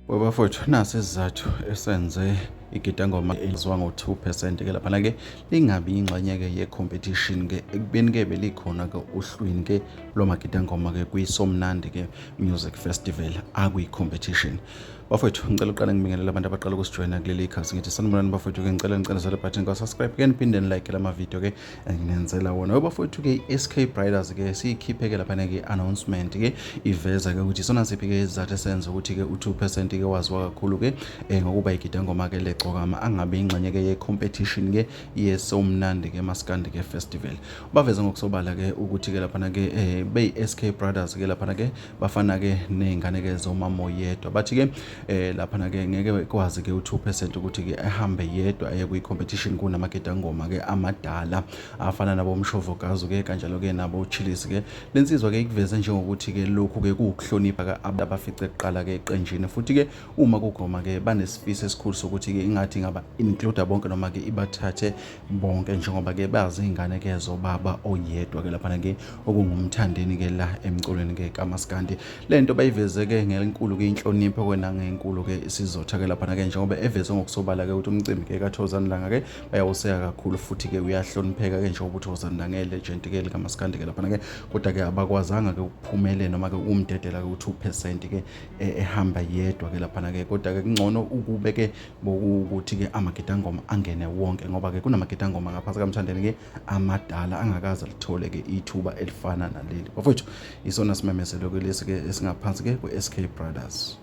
Webafowethu, nasi isizathu esenze igidangoma eliziwa ngo-2% ke laphana ke lingabi ingxenye ke ye-competition ke ekubeni ke belikhona ke ohlwini ke lwamagidangoma ke kwiSomnandi ke Music Festival akwi-competition. Bafowethu, ngicela uqale ngibingelele abantu abaqala ukusijoyina kuleli khasi, ngithi sanibonani bafowethu ke, ngicela nicela button ka subscribe ke, niphinde nilike lama video ke enginenzela wona. Bafowethu ke, i-SK Brothers ke siyikhiphe ke laphana ke announcement ke, iveza ke ukuthi isona siphi ke isizathu esenza ukuthi ke u-2% ke waziwa kakhulu ke ngokuba igidangoma ke legcokama angabe ingxenye ke ye-competition ke yeSomnandi ke Maskandi ke Festival. Baveze ngokusobala ke ukuthi ke laphana ke beyi-SK Brothers ke laphana ke bafana ke nezingane ke zomama oyedwa. Bathi ke laphana ke ngeke kwazi ke u-2% ukuthi ke ahambe yedwa aye kwi-competition kunamagidangoma ke amadala afana nabo Mshovo Gazu ke, kanjalo ke nabo Chillis ke. Lensizwa ke ikuveze njengokuthi ke lokhu ke kuwukuhlonipha ke abafice kuqala ke eqenjini, futhi ke uma kugoma ke banesifiso esikhulu sokuthi ke ingathi ingaba include bonke noma ke ibathathe bonke, njengoba ke bazi ingane ke zobaba oyedwa ke laphana ke okungumthandeni ke la emculweni ke kaMaskandi. Lento bayiveze ke ngenkulu ke inhlonipho kwena ngenkulu ke isizotha ke laphana ke, njengoba eveze ngokusobala ke ukuthi umcimbi ke kaThozani Langa ke bayawuseka kakhulu, futhi ke uyahlonipheka ke njengoba uThozani Langa elegend ke likaMaskandi ke laphana ke, kodwa ke abakwazanga ke ukuphumelela noma ke ukumdedela ke u-2% ke ehamba yedwa ke laphana ke. Kodwa ke kungcono ukube ke bokuthi ke amagidangoma angene wonke, ngoba ke kunamagidangoma ngaphansi kaMthandeni ke amadala angakaze lithole ke ithuba elifana naleli. Bafowethu, isona simemezelo ke lesi ke esingaphansi ke kwe-SK Brothers.